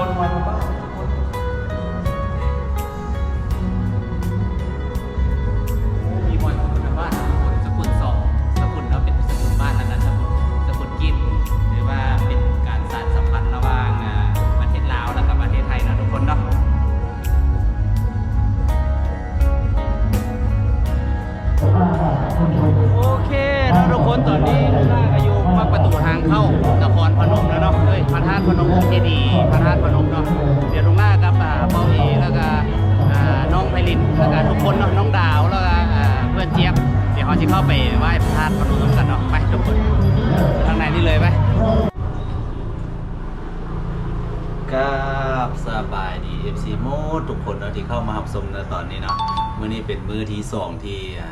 ມີບ່ອນສະກຸນບ້ານ ສະກຸນສອງ ສະກຸນເນາະ ເປັນສະກຸນບ້ານ ແລ້ວກໍສະກຸນ ສະກຸນກີບ ຫຼືວ່າເປັນການສານສຳພັນລະຫວ່າງ ອາ ປະເທດລາວ ແລ້ວກໍປະເທດໄທເນາະ ທຸກຄົນເນາະ. ໂອເຄເນາະທຸກຄົນ ຕອນນີ້ລຸງຫຼ້າກໍຢູ່ປາກປະຕູທາງເຂົ້ານະຄອນພະນົມແລ້ວເນາະ ເອີຍ ພະທາດພະນົມ ອົງເຈດີພະທາດພະນົມເນາະ. ດຽວລຸງຫຼ້າກັບ ອາ ເບົາເອ ແລ້ວກໍ ອາ ນ້ອງໄພລິນ ແລ້ວກໍທຸກຄົນເນາະ ນ້ອງດາວ ແລ້ວກໍ ອາ ເພື່ອນຈຽບ ດຽວເຮົາຊິເຂົ້າໄປໄຫວ້ພະທາດພະນົມນຳກັນເນາະ. ໄປທຸກຄົນ ທາງໃນນີ້ເລີຍໄປ. ກາບສະບາຍດີ ເອັຟຊີ ໝົດທຸກຄົນເນາະ ທີ່ເຂົ້າມາຮັບຊົມໃນຕອນນີ້ເນາະ. ມື້ນີ້ເປັນມື້ທີສອງທີ່ ອາ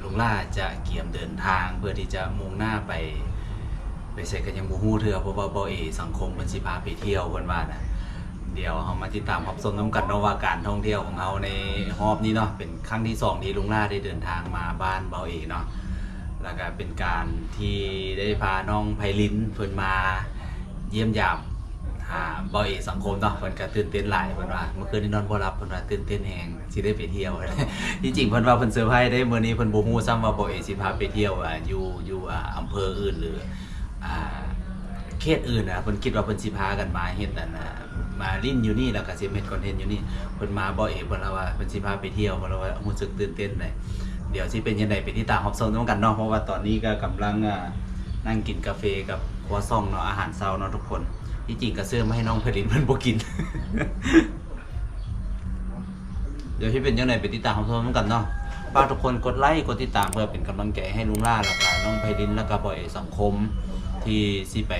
ລຸງຫຼ້າຈະກຽມເດີນທາງ ເພື່ອທີ່ຈະມຸ່ງໜ້າໄປ ໄປໃສກໍຍັງບໍ່ຮູ້ເທື່ອ ເພາະວ່າເບົາເອສັງຄົມເພິ່ນຊິພາໄປທ່ຽວ ເພິ່ນວ່ານະ. ດຽວເຮົາມາຕິດຕາມຮັບຊົມນຳກັນເນາະ ວ່າການທ່ອງທ່ຽວຂອງເຮົາໃນຮອບນີ້ເນາະ ເປັນຄັ້ງທີສອງທີ່ລຸງຫຼ້າໄດ້ເດີນທາງມາບ້ານເບົາເອເນາະ ແລ້ວກໍເປັນການທີ່ໄດ້ພານ້ອງໄພລິນເພິ່ນມາຢ້ຽມຢາມ ຫາເບົາເອສັງຄົມເນາະ. ເພິ່ນກໍຕື່ນເຕັ້ນຫຼາຍ ເພິ່ນວ່າເມື່ອຄືນນີ້ນອນບໍ່ຫຼັບ ເພິ່ນວ່າຕື່ນເຕັ້ນແຮງ ຊິໄດ້ໄປທ່ຽວ ທີ່ຈິງເພິ່ນວ່າເພິ່ນເຊີໄພເດ້ ມື້ນີ້ເພິ່ນບໍ່ຮູ້ຊ້ຳວ່າເບົາເອຊິພາໄປທ່ຽວ ອາ ຢູ່ ຢູ່ ອາ ອຳເພີອື່ນ ຫຼື ອາ ເຂດອື່ນນະ. ເພິ່ນຄິດວ່າເພິ່ນຊິພາກັນມາເຮັດອັນນະ ມາຫຼິ້ນຢູ່ນີ້ ແລ້ວກໍຊິເຮັດຄອນເທັນຢູ່ນີ້. ເພິ່ນມາ ເບົາເອເພິ່ນລະວ່າເພິ່ນຊິພາໄປທ່ຽວ ເພິ່ນລະວ່າຮູ້ສຶກຕື່ນເຕັ້ນເດ້. ດຽວຊິເປັນຈັ່ງໃດ ໄປຕິດຕາມຮັບຊົມນຳກັນເນາະ ເພາະວ່າຕອນນີ້ກໍກຳລັງ ອາ ນັ່ງກິນກາເຟກັບຄົວຊອງເນາະ ອາຫານເຊົ້າເນາະທຸກຄົນ. ທີ່ຈິງກໍຊື້ມາໃຫ້ນ້ອງໄພລິນເພິ່ນບໍ່ກິນ. ດຽວຊິເປັນຈັ່ງໃດ ໄປຕິດຕາມຮັບຊົມນຳກັນເນາະ. ຝາກທຸກຄົນກົດໄລ ກົດຕິດຕາມ ເພື່ອເປັນກຳລັງໃຈໃຫ້ລຸງຫຼ້າ ແລ້ວກະນ້ອງໄພລິນ ແລ້ວກະເບົາເອສັງຄົມ ທີ່ຊິໄປ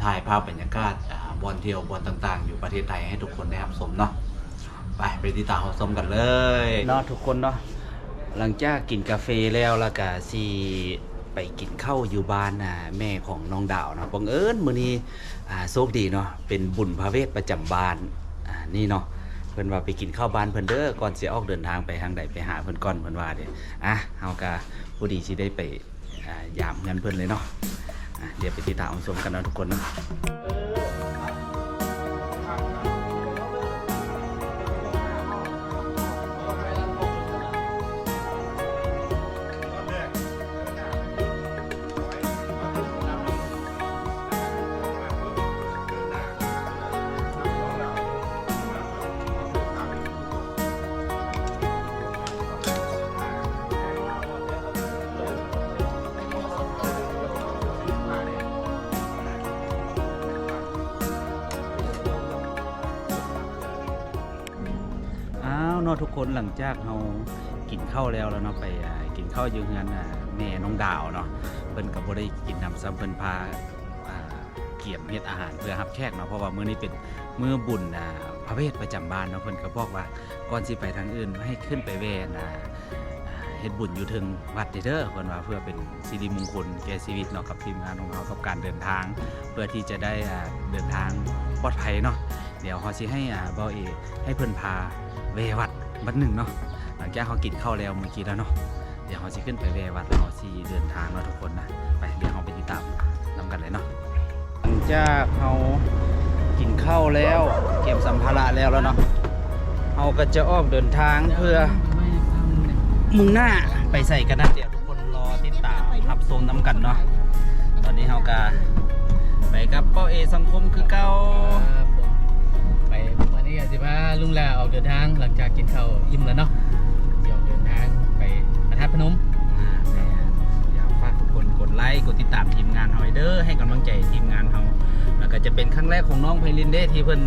ຖ່າຍພາບບັນຍາກາດ ອາ ບ່ອນທ່ຽວບ່ອນຕ່າງໆ ຢູ່ປະເທດໄທໃຫ້ທຸກຄົນໄດ້ຮັບຊົມເນາະ. ໄປ ໄປຕິດຕາມຮັບຊົມກັນເລີຍເນາະທຸກຄົນເນາະ. ຫຼັງຈາກກິນກາເຟແລ້ວ ແລ້ວກະຊິໄປກິນເຂົ້າຢູ່ບ້ານ ອາ ແມ່ຂອງນ້ອງດາວເນາະ. ບັງເອີນມື້ນີ້ ອາ ໂຊກດີເນາະ ເປັນບຸນພະເວດປະຈຳບ້ານ ອາ ນີ້ເນາະ. ເພິ່ນວ່າໄປກິນເຂົ້າບ້ານເພິ່ນເດີ ກ່ອນຊິອອກເດີນທາງໄປທາງໃດ ໄປຫາເພິ່ນກ່ອນ ເພິ່ນວ່າເດ້. ອາ ເຮົາກະພໍດີຊິໄດ້ໄປ ອາ ຢາມເຮືອນເພິ່ນເລີຍເນາະ. ອາ ດຽວໄປຕິດຕາມຮັບຊົມກັນເນາະທຸກຄົນເນາະ. ອ້າວເນາະທຸກຄົນ ຫຼັງຈາກເຮົາກິນເຂົ້າແລ້ວ ແລ້ວເນາະ ໄປ ອາ ກິນເຂົ້າຢູ່ເຮືອນ ອາ ແມ່ນ້ອງດາວເນາະ. ເພິ່ນກໍບໍ່ໄດ້ກິນນ້ຳຊ້ຳ ເພິ່ນພາ ອາ ກຽມເຮັດອາຫານເພື່ອຮັບແຂກເນາະ ເພາະວ່າມື້ນີ້ເປັນມື້ບຸນ ອາ ພະເວດປະຈຳບ້ານເນາະ. ເພິ່ນກໍບອກວ່າກ່ອນຊິໄປທາງອື່ນ ໃຫ້ຂຶ້ນໄປແວ່ ອາ ເຮັດບຸນຢູ່ເທິງວັດເດີ ເພິ່ນວ່າ ເພື່ອເປັນສິລິມຸງຄຸນແກ່ຊີວິດເນາະ ກັບທີມງານຂອງເຮົາ ກັບການເດີນທາງ ເພື່ອທີ່ຈະໄດ້ ອາ ເດີນທາງປອດໄພເນາະ. ດຽວເຮົາຊິໃຫ້ ອາ ເບົາເອ ໃຫ້ເພິ່ນພາແວ່ວັດບັດໜຶ່ງເນາະ. ຫຼັງຈາກເຮົາກິນເຂົ້າແລ້ວມື້ກີ້ແລ້ວເນາະ ດຽວເຮົາຊິຂຶ້ນໄປແວ່ວັດ ແລ້ວເຮົາຊິເດີນທາງເນາະທຸກຄົນນະ. ໄປ ດຽວເຮົາໄປຕິດຕາມນຳກັນເລີຍເນາະ. ຫຼັງຈາກເຮົາກິນເຂົ້າແລ້ວ ກຽມສຳພາລະແລ້ວ ແລ້ວເນາະ ເຮົາກໍຈະອອກເດີນທາງເພື່ອມຸ່ງໜ້າໄປໃສກັນນະ ດຽວທຸກຄົນລໍຕິດຕາມຮັບຊົມນຳກັນເນາະ. ຕອນນີ້ເຮົາກໍໄປກັບເບົາເອສັງຄົມຄືເກົ່າ. ໄປ ມື້ນີ້ກໍຊິພາລຸງຫຼ້າອອກເດີນທາງ ຫຼັງຈາກກິນເຂົ້າອີ່ມແລ້ວເນາະ ຊິອອກເດີນທາງໄປພະທາດພະນົມ. ອາ ແມ່ນ ຢາກຝາກທຸກຄົນກົດໄລ ກົດຕິດຕາມທີມງານເຮົາເດີ ໃຫ້ກຳລັງໃຈທີມງານເຮົາ. ແລ້ວກໍຈະເປັນຄັ້ງແລກຂອງນ້ອງໄພລິນເດ້ ທີ່ເພິ່ນ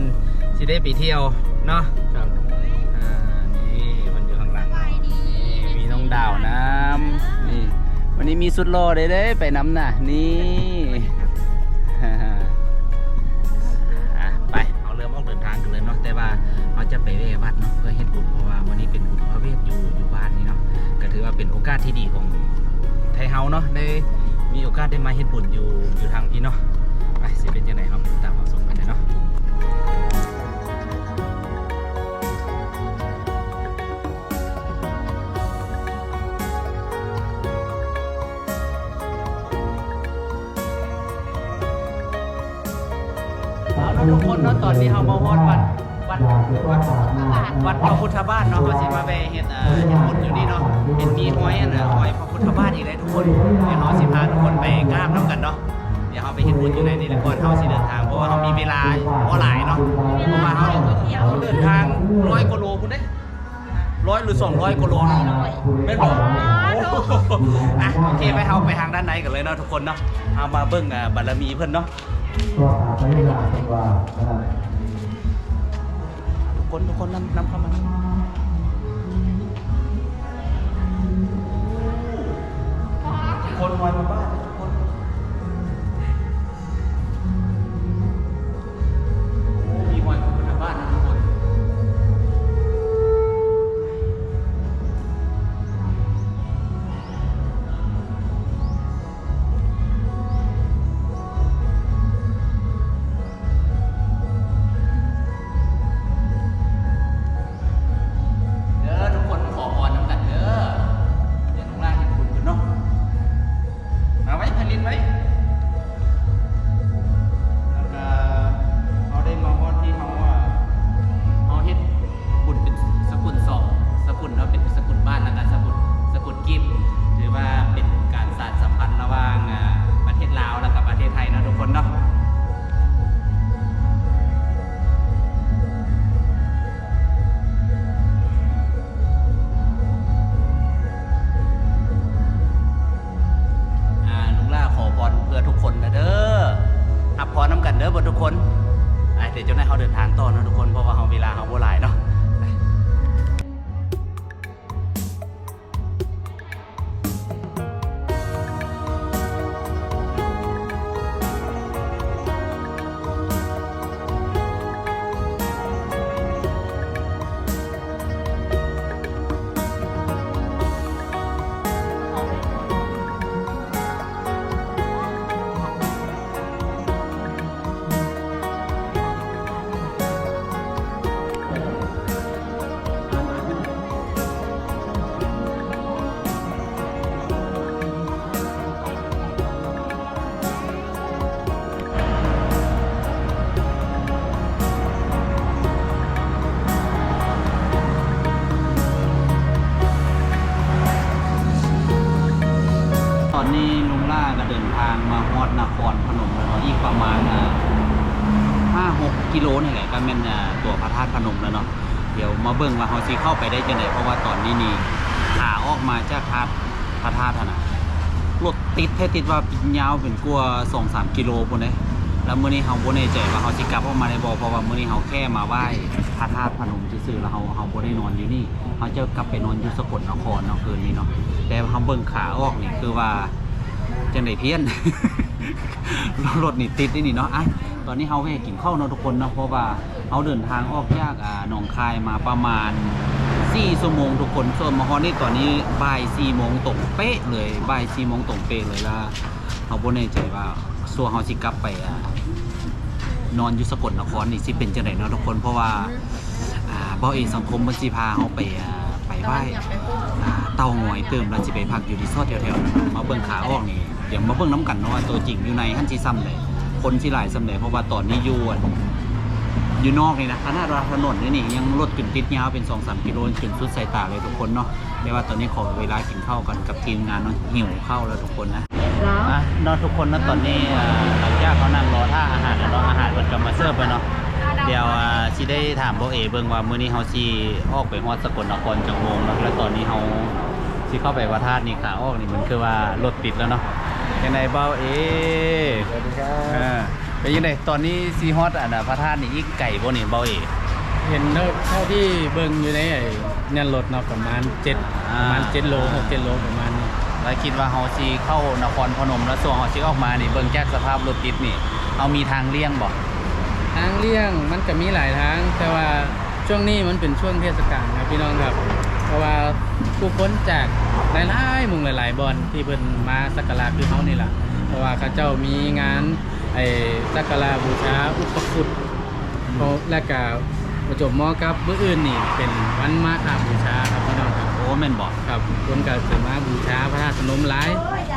ຊິໄດ້ໄປທ່ຽວເນາະ. ຄັບ ອາ ນີ້ເພິ່ນຢູ່ຂ້າງຫຼັງ ມີນ້ອງດາວນຳ ນີ້ ວັນນີ້ມີສຸດຫຼໍ່ເດ້ ໄດ້ໄປນຳນະ ນີ້. ອາ ໄປ ເຮົາເລີ່ມອອກເດີນທາງກັນເລີຍເນາະ ແຕ່ວ່າເຮົາຈະໄປແວ່ວັດເນາະ ເພື່ອເຮັດບຸນ ເພາະວ່າມື້ນີ້ເປັນບຸນພະເວດຢູ່ ຢູ່ບ້ານນີ້ເນາະ ກໍຖືວ່າເປັນໂອກາດທີ່ດີຂອງໄທເຮົາເນາະ ໄດ້ມີໂອກາດໄດ້ມາເຮັດບຸນຢູ່ ຢູ່ທາງພີ້ເນາະ. ໄປ ຊິເປັນຈັ່ງໃດ ເຮົາໄປຕິດຕາມຮັບຊົມກັນເລີຍເນາະ. ເອົາ ເນາະທຸກຄົນເນາະ ຕອນນີ້ເຮົາມາຮອດວັດ ວັດ ວັດ ວັດພະພຸດທະບາດເນາະ ເຮົາຊິມາແວ່ເຮັດ ເອີ ເຮັດບຸນຢູ່ນີ້ເນາະ ເຫັນມີຮອຍອັນນ່າ ຮອຍພະພຸດທະບາດອີກແລ້ວທຸກຄົນ ດຽວເຮົາຊິພາທຸກຄົນໄປກາບນຳກັນເນາະ ດຽວເຮົາໄປເຮັດບຸນຢູ່ໃນນີ້ແລ້ວກ່ອນເຮົາຊິເດີນທາງ ເພາະວ່າເຮົາມີເວລາບໍ່ຫຼາຍເນາະ ເພາະວ່າເຮົາ ເຮົາເດີນທາງຮ້ອຍກວ່າໂລພຸ້ນເດ້ ຮ້ອຍ ຫຼື ສອງຮ້ອຍກວ່າໂລເນາະ ແມ່ນບໍ່? ອ່ະ ໂອເຄ ໄປ ເຮົາໄປທາງດ້ານໃນກັນເລີຍເນາະທຸກຄົນເນາະ ເຮົາມາເບິ່ງ ອ່າ ບາລະມີເພິ່ນເນາະ ທຸກຄົນ ທຸກຄົນນຳ ນຳເຂົ້າມາ ຄົນຮອຍມາບ້ານທຸກຄົນ. ໂອ້ ມີຮອຍພະພຸດທະບາດນະທຸກຄົນ ເດີ ທຸກຄົນຂໍພອນນຳກັນເດີ ດຽວນ້ອງຫຼ້າເຮັດບຸນກ່ອນເນາະ. ມາໄວ້ ຜະລິດໄວ້ ແລ້ວກະເຮົາໄດ້ມາຮອດທີ່ເຮົາ ເຮົາເຮັດບຸນເປັນສະກຸນສອງສະກຸນເນາະ ເປັນສະກຸນບ້ານ ແລ້ວກະສະກຸນ ສະກຸນກີບ ຖືວ່າເປັນການສານສຳພັນລະຫວ່າງ ອາ ປະເທດລາວ ແລ້ວກະປະເທດໄທເນາະທຸກຄົນເນາະ. ອ່າ ລຸງຫຼ້າຂໍພອນເພື່ອທຸກຄົນນະເດີ ຮັບພອນນຳກັນເດີເບິດທຸກຄົນ. ໄປ ດຽວເຈົ້າໜ້າຍເຮົາເດີນທາງຕໍ່ເນາະທຸກຄົນ ເພາະວ່າເຮົາ ເວລາເຮົາບໍ່ຫຼາຍເນາະ. ຕອນນີ້ລຸງຫຼ້າກະເດີນທາງມາຮອດນະຄອນພະນົມແລ້ວເນາະ ອີກປະມານ ອາ ຫ້າຫົກກິໂລນີ້ແຫຼະ ກະແມ່ນ ອາ ຕົວພະທາດພະນົມແລ້ວເນາະ. ດຽວມາເບິ່ງວ່າເຮົາຊິເຂົ້າໄປໄດ້ຈັ່ງໃດ ເພາະວ່າຕອນນີ້ນີ້ ຂາອອກມາຈາກທາດ ພະທາດຫັ້ນນະ ລົດຕິດແທ້ຕິດວ່າຍາວເປັນກວ່າສອງສາມກິໂລພຸ້ນເດ້. ແລ້ວມື້ນີ້ເຮົາບໍ່ແນ່ໃຈວ່າເຮົາຊິກັບອອກມາໄດ້ບໍ່ ເພາະວ່າມື້ນີ້ເຮົາແຄ່ມາໄຫວ້ພະທາດພະນົມຊື່ໆ ແລ້ວເຮົາ ເຮົາບໍ່ໄດ້ນອນຢູ່ນີ້ ເຮົາຈະກັບໄປນອນຢູ່ສະກົນນະຄອນເນາະ ຄືນນີ້ເນາະ. ແຕ່ເຮົາເບິ່ງຂາອອກນີ້ຄືວ່າຈັ່ງໃດພຽນ ລົດນີ້ຕິດອີ່ຫຼີເນາະ. ອາ ຕອນນີ້ເຮົາແວ່ກິນເຂົ້າເນາະທຸກຄົນເນາະ ເພາະວ່າເຮົາເດີນທາງອອກຈາກ ອາ ໜອງຄາຍມາປະມານສີ່ຊົ່ວໂມງທຸກຄົນ ສ່ວນມາຮອດນີ້ຕອນນີ້ບ່າຍສີ່ໂມງຕົງເປະເລີຍ ບ່າຍສີ່ໂມງຕົງເປະເລີຍ. ລະເຮົາບໍ່ແນ່ໃຈວ່າຊ່ວງເຮົາຊິກັບໄປ ອາ ນອນຢູ່ສະກົນນະຄອນນີ້ຊິເປັນຈັ່ງໃດເນາະທຸກຄົນ ເພາະວ່າ ອາ ບ່າວເອສັງຄົມເພິ່ນຊິພາເຮົາໄປ ອາ ໄປໄຫວ້ ອາ ເຕົາງອຍຕື່ມ ແລ້ວຊິໄປພັກຢູ່ຣີສອດແຖວໆນັ້ນເນາະ. ມາເບິ່ງຂາອອກນີ້ ດຽວມາເບິ່ງນຳກັນເນາະວ່າໂຕຈິງຢູ່ໃນຫັ້ນຊິສ່ຳໃດ ຄົນຊິຫຼາຍສ່ຳໃດ ເພາະວ່າຕອນນີ້ຢູ່ ຢູ່ນອກນີ້ນະ ຂະໜາດວ່າຖະໜົນນີ້ນີ້ຍັງລົດຈົນຕິດຍາວເປັນສອງສາມກິໂລ ຈົນສຸດສາຍຕາເລີຍທຸກຄົນເນາະ. ແຕ່ວ່າຕອນນີ້ຂໍເວລາກິນເຂົ້າກ່ອນກັບທີມງານເນາະ ຫິວເຂົ້າແລ້ວທຸກຄົນນະ. ອ່ະ ເນາະທຸກຄົນເນາະ ຕອນນີ້ ເອີ ຫຼັງຈາກເຮົານັ່ງລໍຖ້າອາຫານແລ້ວເນາະ ອາຫານເພິ່ນກະມາເສີບແລ້ວເນາະ. ດຽວ ອາ ຊິໄດ້ຖາມບ່າວເອເບິ່ງວ່າມື້ນີ້ເຮົາຊິອອກໄປຮອດສະກົນນະຄອນຈັກໂມງເນາະ ແລ້ວຕອນນີ້ເຮົາຊິເຂົ້າໄປພະທາດນີ້ ຂາອອກນີ້ມັນຄືວ່າລົດຕິດແລ້ວເນາະ. ຈັ່ງໃດບ່າວເອ? ສະຫວັດດີຄັບ. ເອີ ເປັນຈັ່ງໃດ ຕອນນີ້ຊິຮອດ ອັນ ພະທາດນີ້ອີກໄກບໍ່ນີ້ບ່າວເອ? ເຫັນເທົ່າທີ່ເບິ່ງຢູ່ໃນ ໄອ້ ແໜ້ນລົດເນາະ ປະມານເຈັດ ອ່າ ປະມານເຈັດໂລ ຫົກເຈັດໂລປະມານນີ້. ແລ້ວຄິດວ່າເຮົາຊິເຂົ້ານະຄອນພະນົມ ແລ້ວຊ່ວງເຮົາຊິອອກມານີ້ ເບິ່ງຈາກສະພາບລົດຕິດນີ້ ເຮົາມີທາງລ່ຽງບໍ່? ທາງລ່ຽງມັນກະມີຫຼາຍທາງ ແຕ່ວ່າຊ່ວງນີ້ມັນເປັນຊ່ວງເທດສະການຄັບພີ່ນ້ອງຄັບ ເພາະວ່າຜູ້ຄົນຈາກຫຼາຍໆໝ່ອງຫຼາຍໆບ່ອນທີ່ເພິ່ນມາສັກກາລະຄືເຮົານີ້ລະ ເພາະວ່າເຂົາເຈົ້າມີງານ ໄອ້ ສັກກາລະບູຊາອຸປະຄຸດ ເພາະ ແລະກະປະຈົບເໝາະກັບມື້ອື່ນນີ້ເປັນວັນມາຄະບູຊາຄັບພີ່ນ້ອງຄັບ. ໂອ້ ແມ່ນບໍ່? ຄັບ ຄົນກະຈະມາບູຊາພະທາດພະນົມຫຼາຍ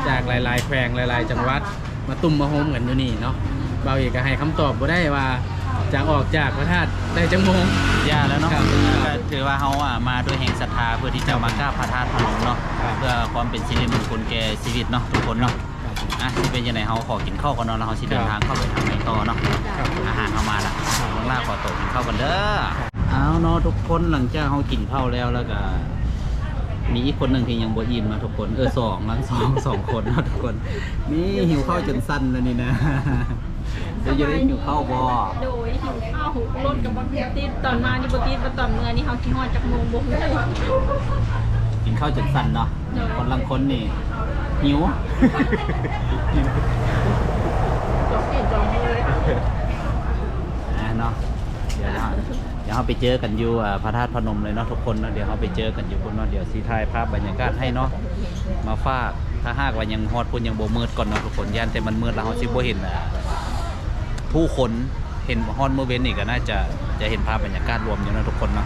ຈາກຫຼາຍໆແຂວງ ຫຼາຍໆຈັງຫວັດ ມາຕຸ້ມມາໂຮມກັນຢູ່ນີ້ເນາະ. ບ່າວເອກກະໃຫ້ຄຳຕອບບໍ່ໄດ້ວ່າ ຈາກອອກຈາກພະທາດໄດ້ຈັກໂມງ? ຢ່າແລ້ວເນາະ ກໍຖືວ່າເຮົາ ອາ ມາດ້ວຍແຮງສັດທາ ເພື່ອທີ່ຈະມາກາບພະທາດພະນົມເນາະ ເພື່ອຄວາມເປັນສິລິມົງຄົນແກ່ຊີວິດເນາະທຸກຄົນເນາະ. ອ່ະ ຊິເປັນຈັ່ງໃດ ເຮົາຂໍກິນເຂົ້າກ່ອນເນາະ ແລ້ວເຮົາຊິເດີນທາງເຂົ້າໄປທາງໃນຕໍ່ເນາະ. ອາຫານເຮົາມາລະ ນ້ອງຫຼ້າຂໍໂຕກິນເຂົ້າກ່ອນເດີ. ເອົາເນາະທຸກຄົນ ຫຼັງຈາກເຮົາກິນເຂົ້າແລ້ວ ແລ້ວກໍມີອີກຄົນໜຶ່ງທີ່ຍັງບໍ່ອີ່ມເນາະທຸກຄົນ ເອີ ສອງ ນະ ສອງ ສອງຄົນເນາະທຸກຄົນ. ນີ້ຫິວເຂົ້າຈົນສັ່ນແລ້ວນີ້ນະ. ເປັນຈັ່ງໃດ ຫິວເຂົ້າບໍ່? ໂດຍ ຫິວເຂົ້າ ລົດກໍບໍ່ຕິດ ຕອນມານີ້ບໍ່ຕິດ ແຕ່ຕອນເມືອນີ້ເຮົາຊິຮອດຈັກໂມງບໍ່ຮູ້. ກິນເຂົ້າຈົນສັ່ນເນາະ. ໂດຍ ຄົນລາງຄົນນີ້ຫິວ ຈອງກິນຈອງເມືອເລີຍ ອ່າ ເນາະ. ດຽວເຮົາ ດຽວເຮົາໄປເຈີກັນຢູ່ ອາ ພະທາດພະນົມເລີຍເນາະທຸກຄົນເນາະ. ດຽວເຮົາໄປເຈີກັນຢູ່ພຸ້ນເນາະ. ດຽວຊິຖ່າຍພາບບັນຍາກາດໃຫ້ເນາະ ມາຝາກ. ຖ້າຫາກວ່າຍັງຮອດພຸ້ນ ຍັງບໍ່ມືດກ່ອນເນາະທຸກຄົນ ຢ້ານແຕ່ມັນມືດແລ້ວເຮົາຊິບໍ່ເຫັນ ອາ ຜູ້ຄົນ. ເຫັນຮອດມື້ເວັນນີ້ກໍໜ້າຈະ ຈະເຫັນພາບບັນຍາກາດລວມຢູ່ເນາະທຸກຄົນເນາະ.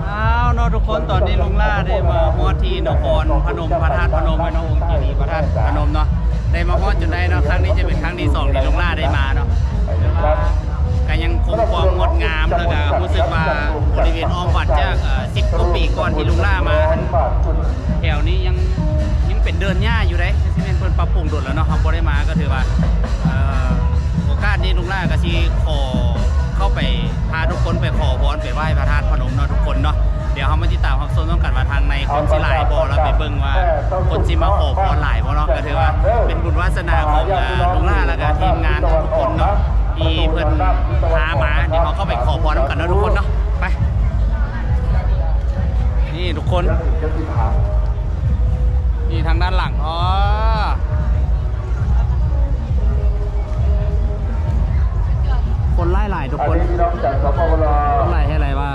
ອ້າວເນາະທຸກຄົນ ຕອນນີ້ລຸງຫຼ້າໄດ້ມາຮອດທີ່ນະຄອນພະນົມ ພະທາດພະນົມເນາະ ອົງເຈດີພະທາດພະນົມເນາະ ໄດ້ມາຮອດຈົນໄດ້ເນາະ. ຄັ້ງນີ້ຈະເປັນຄັ້ງທີສອງທີ່ລຸງຫຼ້າໄດ້ມາເນາະ ແຕ່ວ່າກໍຍັງຄົງຄວາມງົດງາມ ແລ້ວກໍຮູ້ສຶກວ່າບໍລິເວນອ້ອມວັດຈາກ ເອີ ສິບກວ່າປີກ່ອນທີ່ລຸງຫຼ້າມາ ແຖວນີ້ຍັງ ຍັງເປັນເດີ່ນຫຍ້າຢູ່ເດ້ ຄືຊິແມ່ນເພິ່ນປັບປຸງດົນແລ້ວເນາະ ເຮົາບໍ່ໄດ້ມາ ກໍຖືວ່າ ເອີ ໂອກາດນີ້ລຸງຫຼ້າກໍຊິຂໍເຂົ້າໄປ ພາທຸກຄົນໄປຂໍພອນ ໄປໄຫວ້ພະທາດພະນົມເນາະທຸກຄົນເນາະ. ດຽວເຮົາມາຕິດຕາມຮັບຊົມນຳກັນວ່າທາງໃນຄົນຊິຫຼາຍບໍ່ ແລ້ວໄປເບິ່ງວ່າຄົນຊິມາຂໍພອນຫຼາຍບໍ່ເນາະ. ກໍຖືວ່າເປັນບຸນວາສະໜາຂອງ ເອີ ລຸງຫຼ້າ ແລ້ວກໍທີມງານທຸກໆຄົນເນາະ ທີ່ເພິ່ນພາມາ. ດຽວເຮົາເຂົ້າໄປຂໍພອນນຳກັນເນາະທຸກຄົນເນາະ ໄປ. ນີ້ທຸກຄົນ ນີ້ທາງດ້ານຫຼັງ ອໍ ຄົນຫຼາຍໆທຸກຄົນ ຄົນຫຼາຍແທ້ຫຼາຍວ່າ.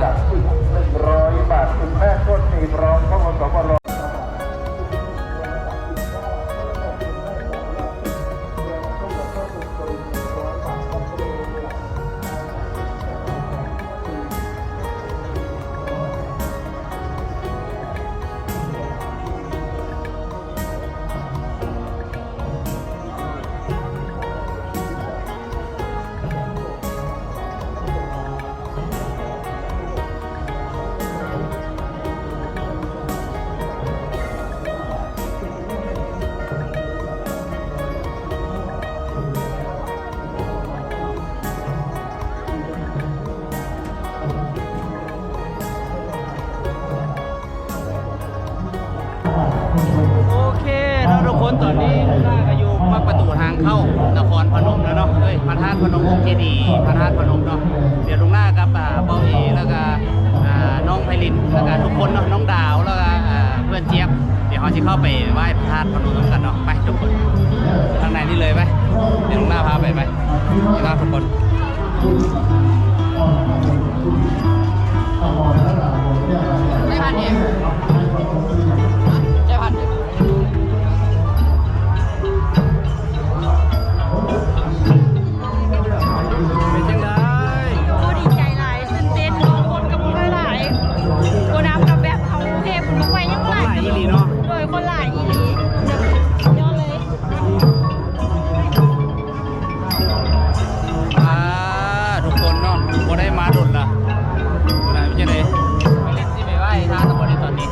ໂອເຄເນາະທຸກຄົນ ຕອນນີ້ຂ້າກໍຢູ່ປະຕູທາງເຂົ້ານະຄອນພະນົມແລ້ວເນາະ ເອີຍ ພະທາດພະນົມ ອົງເຈດີພະທາດພະນົມເນາະ. ດຽວລຸງຫຼ້າກັບ ອາ ເບົາເອ ແລ້ວກໍ ອາ ນ້ອງໄພລິນ ແລ້ວກໍທຸກຄົນເນາະ ນ້ອງດາວ ແລ້ວກໍ ອາ ເພື່ອນຈຽບ ດຽວເຮົາຊິເຂົ້າໄປໄຫວ້ພະທາດພະນົມນຳກັນເນາະ. ໄປທຸກຄົນ ທາງໃນນີ້ເລີຍໄປ ດຽວລຸງຫຼ້າພາໄປ ໄປ ນີ້ເນາະທຸກຄົນ. ເປັນຈັ່ງໃດ? ໂອ້ ດີໃຈຫຼາຍ ຕື່ນເຕັ້ນເນາະ ຄົນກໍບໍ່ຄ່ອຍຫຼາຍ ໂກນ້ຳກໍແບບເຮົາເຮັດບໍ່ໄຫວ ຍັງຫຼາຍ ຄົນຫຼາຍອີ່ຫຼີເນາະ ໂດຍ ຄົນຫຼາຍອີ່ຫຼີ ສຸດຍອດເລີຍ. ອ່າ ທຸກຄົນເນາະ ບໍ່ໄດ້ມາດົນລະ ເປັນຈັ່ງໃດ? ໄປຫຼິ້ນຊິໄປໄຫວ້ພະທາດບໍ່ໄດ້ຕອນນີ້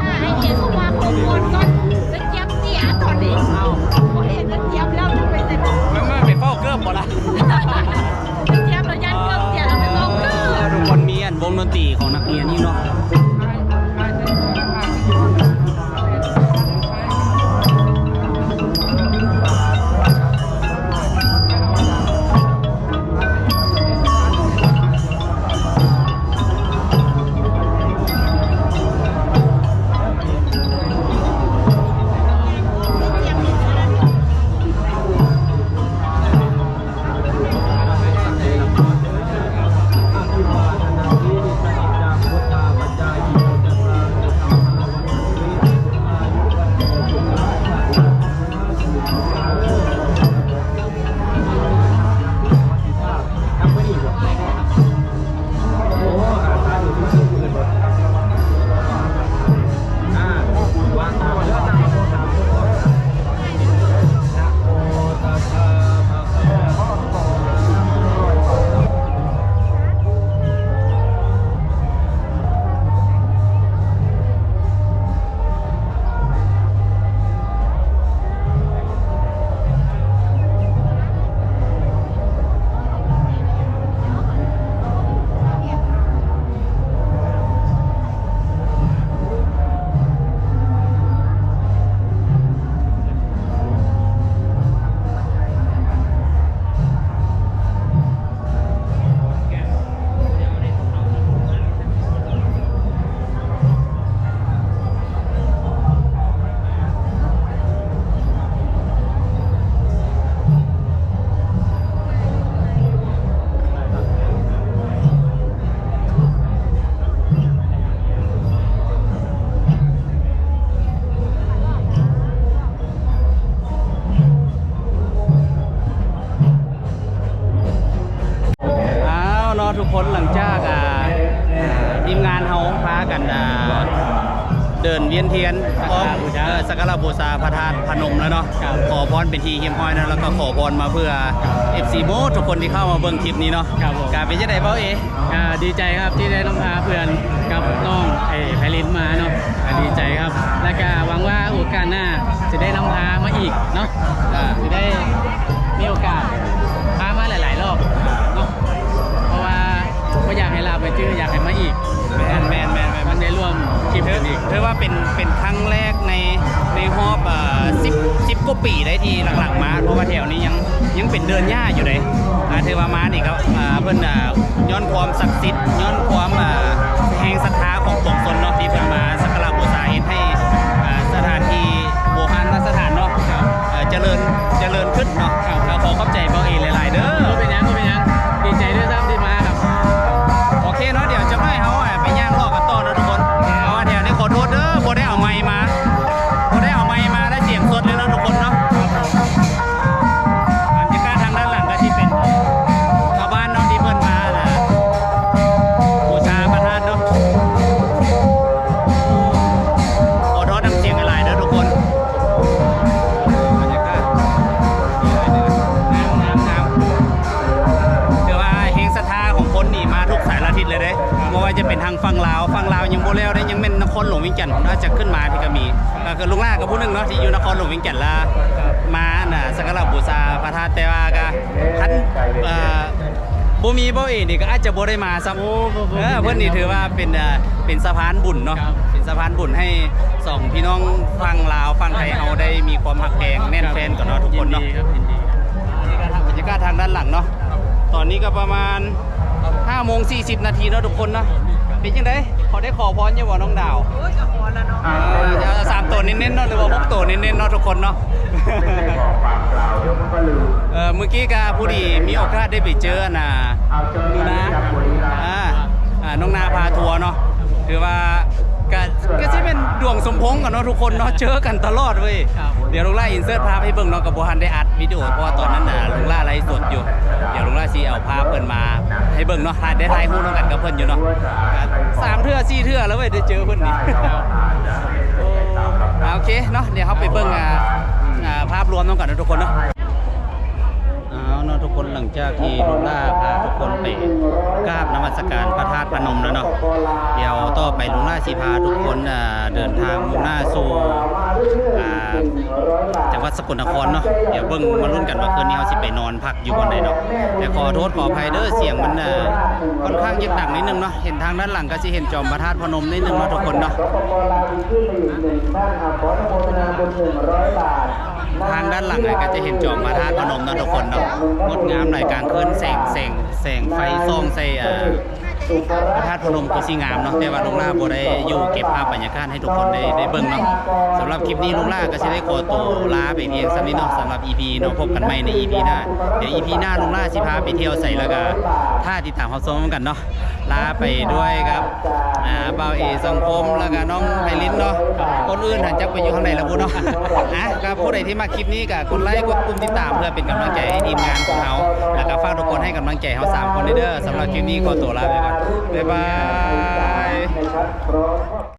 ຖ້າໃຫ້ເຫັນວ່າຄົນຄົນກໍໄປຈຽບເສຍຕອນນີ້ ເອົ້າ ບໍ່ເຫັນຈະຈຽບແລ້ວ ມັນໄປໃສ? ມັນ ມັນໄປເຝົ້າເກີບບໍ່ລະ? ໄປຈຽບແລ້ວຢ້ານເກີບເສຍ ແລ້ວໄປເຝົ້າເກີບ. ເອີ ທຸກຄົນ ມີອັນວົງດົນຕີຂອງນັກຮຽນນີ້ເນາະ. ໂອ ທຸກຄົນ ຫຼັງຈາກ ອ່າ ອ່າ ທີມງານເຮົາພາກັນ ອ່າ ເດີນວຽນທຽນ ສັກກາລະບູຊາ ເອີ ສັກກາລະບູຊາພະທາດພະນົມແລ້ວເນາະ ຂໍພອນເປັນທີ່ຮຽບຮ້ອຍແລ້ວ ແລ້ວກໍຂໍພອນມາເພື່ອ ເອັຟຊີ ໝົດທຸກຄົນທີ່ເຂົ້າມາເບິ່ງຄລິບນີ້ເນາະ. ກະເປັນຈັ່ງໃດເບົາເອ? ກະດີໃຈຄັບ ທີ່ໄດ້ນຳພາເພື່ອນກັບນ້ອງ ໄອ້ ໄພລິນມາເນາະ ກະດີໃຈຄັບ ແລ້ວກະຫວັງວ່າໂອກາດໜ້າ ຊິໄດ້ນຳພາມາອີກເນາະ ກະຊິໄດ້ມີໂອກາດພາມາຫຼາຍໆລອບເນາະ ເພາະວ່າບໍ່ຢາກໃຫ້ລາບໄປຈື່ ຢາກໃຫ້ມາອີກ. ແມ່ນໆໆໆ ມັນໄດ້ຮ່ວມຄລິບກັນອີກ ຖືວ່າເປັນ ເປັນຄັ້ງແລກໃນ ໃນຮອບ ເອີ ສິບ ສິບກວ່າປີໄດ໋ ທີ່ຫຼັກໆມາ ເພາະວ່າແຖວນີ້ຍັງ ຍັງເປັນເດີ່ນຫຍ້າຢູ່ເດ້. ອ່າ ຖືວ່າມານີ້ກໍ ອ່າ ເພິ່ນ ອ່າ ຍ້ອນຄວາມສັກສິດ ຍ້ອນຄວາມ ອ່າ ແຮງສັດທາຂອງປວງຊົນເນາະ ທີ່ເພິ່ນມາສັກກາລະບູຊາ ເຮັດໃຫ້ ອ່າ ສະຖານທີ່ໂບຮານສະຖານເນາະ ເອີ ຈະເລີນ ຈະເລີນຂຶ້ນເນາະ. ກໍຂໍຂອບໃຈເບົາເອຫຼາຍໆເດີ. ບໍ່ເປັນຫຍັງ ບໍ່ເປັນຫຍັງ ດີໃຈດ້ວຍຊ້ຳທີ່ມາຄັບ. ໂອເຄເນາະ ດຽວຈັກໜ້ອຍເຮົາ ອ່າ ໄປຍ່າງເລາະກັນຕໍ່ເນາະທຸກຄົນ ເພາະວ່າແຖວນີ້ ຂໍໂທດເດີ ບໍ່ໄດ້ເອົາໄມມາ ບໍ່ໄດ້ເອົາໄມມາ ແລະ ສຽງສົດເລີຍເນາະທຸກຄົນເນາະ. ບັນຍາກາດທາງດ້ານຫຼັງກໍຊິເປັນຊາວບ້ານເນາະ ທີ່ເພິ່ນມາ ອ່າ ບູຊາພະທາດເນາະ. ຂໍໂທດນຳສຽງຫຼາຍໆເດີທຸກຄົນ. ບັນຍາກາດງາມໆໆ ຖືວ່າແຮງສັດທາຂອງຄົນນີ້ມາທຸກສາລະທິດເລີຍເດ້ ບໍ່ວ່າຈະເປັນທາງຝັ່ງລາວ ຝັ່ງລາວຍັງບໍ່ແລ້ວເດ້ ຍັງແມ່ນນະຄອນຫຼວງວຽງຈັນ ອາດຈະຂຶ້ນມາທີ່ກະມີ. ກໍຄືລຸງຫຼ້າກັບຜູ້ໜຶ່ງເນາະ ທີ່ຢູ່ນະຄອນຫຼວງວຽງຈັນລະ ມາ ອ່າ ສັກກາລະບູຊາພະທາດ ແຕ່ວ່າກໍຄັນ ເອີ ບໍ່ມີເບົາເອນີ້ກໍອາດຈະບໍ່ໄດ້ມາຊ້ຳ. ໂອ້ ບໍ່ ບໍ່ ເອີ ເພິ່ນນີ້ຖືວ່າເປັນ ເອີ ເປັນສະພານບຸນເນາະ ເປັນສະພານບຸນໃຫ້ສອງພີ່ນ້ອງຝັ່ງລາວຝັ່ງໄທເຮົາໄດ້ມີຄວາມຮັກແພງແໜ້ນແຟ້ນກັນເນາະທຸກຄົນເນາະ. ບັນຍາກາດທາງດ້ານຫຼັງເນາະ ຕອນນີ້ກໍປະມານຫ້າໂມງສີ່ສິບນາທີເນາະທຸກຄົນເນາະ. ເປັນຈັ່ງໃດ ຂໍໄດ້ຂໍພອນຢູ່ບໍ່ນ້ອງດາວ? ໂອ້ຍ ກໍຂໍລະເນາະ ເອີ ສາມໂຕເນັ້ນໆເນາະ ຫຼືວ່າຫົກໂຕເນັ້ນໆເນາະທຸກຄົນເນາະ. ເອີ ມື້ກີ້ກໍພໍດີມີໂອກາດໄດ້ໄປເຈີ ອັນນ່າ ໜູນາ ອ່າ ອ່າ ນ້ອງນາພາທົວເນາະ ຖືວ່າ ກະ ກະຊິແມ່ນດວງສົມພົງກັນເນາະທຸກຄົນເນາະ ເຈີກັນຕະຫຼອດເວີຍ. ດຽວລຸງຫຼ້າອິນເສີດພາບໃຫ້ເບິ່ງເນາະ ກໍບໍ່ທັນໄດ້ອັດວິດີໂອ ເພາະວ່າຕອນນັ້ນ ລຸງຫຼ້າໄລຟ໌ສົດຢູ່. ດຽວລຸງຫຼ້າຊິເອົາພາບເພິ່ນມາໃຫ້ເບິ່ງເນາະ ໄດ້ຖ່າຍຮູບນຳກັນກັບເພິ່ນຢູ່ເນາະ. ກະສາມເທື່ອສີ່ເທື່ອແລ້ວເວີຍ ໄດ້ເຈີເພິ່ນນີ້. ໂອເຄເນາະ ດຽວເຮົາໄປເບິ່ງ ອ່າ ອ່າ ພາບລວມນຳກັນເນາະທຸກຄົນເນາະ. ເອົາເນາະທຸກຄົນ ຫຼັງຈາກທີ່ລຸງຫຼ້າພາທຸກຄົນໄປກາບນະມັດສະການພະທາດພະນົມແລ້ວເນາະ ດຽວຕໍ່ໄປລຸງຫຼ້າຊິພາທຸກຄົນ ເອີ ເດີນທາງມຸ່ງໜ້າສູ່ ອ່າ ຈັງຫວັດສະກົນນະຄອນເນາະ. ດຽວເບິ່ງມາລຸ້ນກັນວ່າຄືນນີ້ເຮົາຊິໄປນອນພັກຢູ່ບ່ອນໃດເນາະ. ແຕ່ຂໍໂທດຂໍອະໄພເດີ ສຽງມັນ ເອີ ຂ້ອນຂ້າງຈະດັງໜ້ອຍໜຶ່ງເນາະ. ເຫັນທາງດ້ານຫຼັງກໍຊິເຫັນຈອມພະທາດພະນົມໜ້ອຍໜຶ່ງເນາະທຸກຄົນເນາະ. ທາງດ້ານຫຼັງກໍຈະເຫັນຈອມພະທາດພະນົມເນາະທຸກຄົນເນາະ. ງົດງາມຫຼາຍ ກາງຄືນແສງ ແສງ ແສງໄຟສ່ອງໃສ່ ອ່າ ພະທາດພະນົມກໍຊິງາມເນາະ. ແຕ່ວ່າລຸງຫຼ້າບໍ່ໄດ້ຢູ່ເກັບພາບບັນຍາກາດໃຫ້ທຸກຄົນໄດ້ ໄດ້ເບິ່ງເນາະ. ສຳລັບຄລິບນີ້ລຸງຫຼ້າກໍຊິໄດ້ຂໍໂຕລາໄປພຽງສ່ຳນີ້ເນາະ ສຳລັບອີພີເນາະ. ພົບກັນໃໝ່ໃນອີພີໜ້າ. ດຽວອີພີໜ້າລຸງຫຼ້າຊິພາໄປທ່ຽວໃສ ແລ້ວກໍຖ້າຕິດຕາມຮັບຊົມນຳກັນເນາະ. ລາໄປດ້ວຍກັບ ອ່າ ບ່າວເອສັງຄົມ ແລ້ວກະນ້ອງໄພລິນເນາະ. ຄົນອື່ນຫັ້ນຈັກໄປຢູ່ທາງໃດລະບຸເນາະ. ອ່ະ ກໍຜູ້ໃດທີ່ມັກຄລິບນີ້ກໍກົດໄລ ກົດປຸ່ມຕິດຕາມ ເພື່ອເປັນກຳລັງໃຈໃຫ້ທີມງານຂອງເຮົາ ແລ້ວກໍຝາກທຸກຄົນໃຫ້ກຳລັງໃຈເຮົາສາມຄົນເດີ. ສຳລັບຄລິບນີ້ຂໍຕົວລາໄປກ່ອນ ບາຍບາຍ.